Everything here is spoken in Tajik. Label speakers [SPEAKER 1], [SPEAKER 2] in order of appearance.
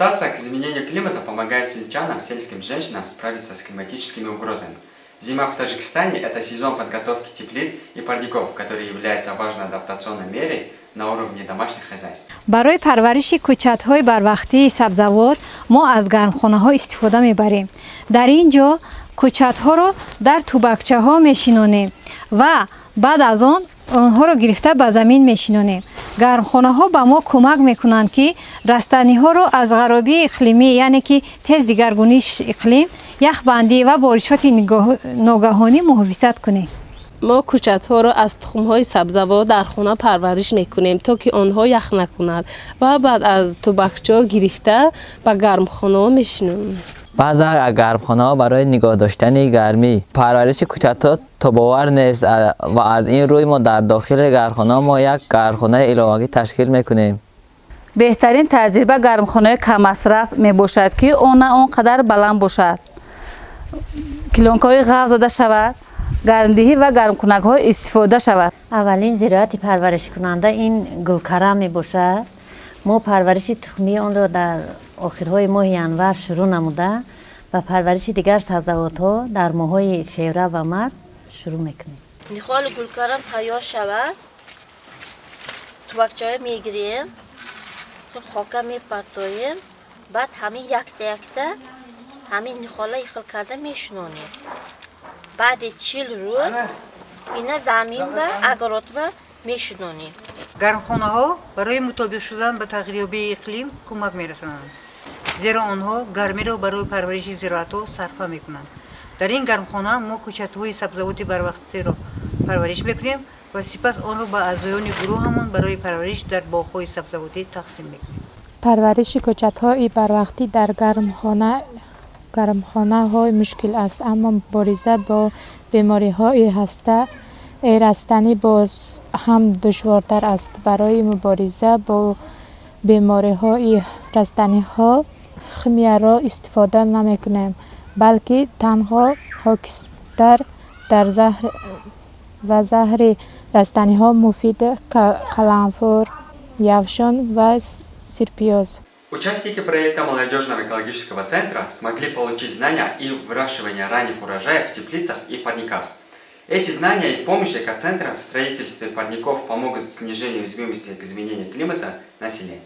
[SPEAKER 1] Адаптация к изменению климата помогает сельчанам, сельским женщинам справиться с климатическими угрозами. Зима в Таджикистане – это сезон подготовки теплиц и парников, который является важной адаптационной мерой на уровне домашних хозяйств.
[SPEAKER 2] Барои парвариши кӯчатҳои барвақтии сабзавот мо аз гармхонаҳо истифода мебарем. Дар ин ҷо кӯчатҳоро дар тубакчаҳо мешинонем ва баъд аз он онҳоро гирифта ба замин мешинонем. Гармхонаҳо ба мо кӯмак мекунанд, ки растаниҳоро аз ғаробии иқлимӣ, яъне ки тез дигаргунии иқлим, яхбандӣ ва боришоти ногаҳонӣ муҳофизат кунем.
[SPEAKER 3] Мо кӯчатҳоро аз тухмҳои сабзавот дар хона парвариш мекунем, то ки онҳо ях накунад, ва баъд аз тубакчаҳо гирифта ба гармхонаҳо мешинонем.
[SPEAKER 4] Баъзан гармхонаҳо барои нигоҳ доштани гармӣ парвариши кӯчатҳо тобовар нест ва аз ин рӯй мо дар дохили гармхона мо як гармхонаи иловагӣ ташкил мекунем.
[SPEAKER 5] Беҳтарин таҷриба гармхонаи каммасраф мебошад, ки он на он қадар баланд бошад, плёнкаҳои ғафз зада шавад, гармдиҳӣ ва гармкунакҳо истифода шавад.
[SPEAKER 6] Аввалин зироати парваришкунанда ин гулкарам мебошад. Мо парвариши тухмии онро дар охирҳои моҳи январ шурӯъ намуда, ба парвариши дигар сабзавотҳо дар моҳҳои феврал ва март шурӯъ мекунем.
[SPEAKER 7] Ниҳоли гулкарам тайёр шавад, тувакчаҳо мегирем, хока мепартоем, баъд ҳамин якта якта ҳамин ниҳола ихел карда мешинонем. Баъди 40 рӯз ина замин ба огород ба мешинонем.
[SPEAKER 8] Гармхонаҳо барои мутобиқ шудан ба тағйирёбии иқлим кӯмак мерасонанд, зеро онҳо гармиро барои парвариши зироатҳо сарфа мекунанд. Дар ин гармхона мо кӯчатҳои сабзавоти барвақтиро парвариш мекунем ва сипас онро ба аъзоёни гурӯҳамон барои парвариш дар боғҳои сабзавотӣ тақсим мекунем.
[SPEAKER 9] Парвариши кӯчатҳои барвақтӣ дар гармхонаҳо мушкил аст, аммо мубориза бо бемориҳои растанӣ боз ҳам душвортар аст. Барои мубориза бо бемориҳои растаниҳо химияро истифода намекунем, балки танҳо хокистар ва заҳри растаниҳо муфид қаламфур, явшон ва сирпиёз.
[SPEAKER 1] Участники проекта Молодежного экологического центра смогли получить знания и выращивание ранних урожаев в теплицах и парниках. Эти знания и помощь экоцентра в строительстве парников помогут снижению уязвимости к изменению климата на селе.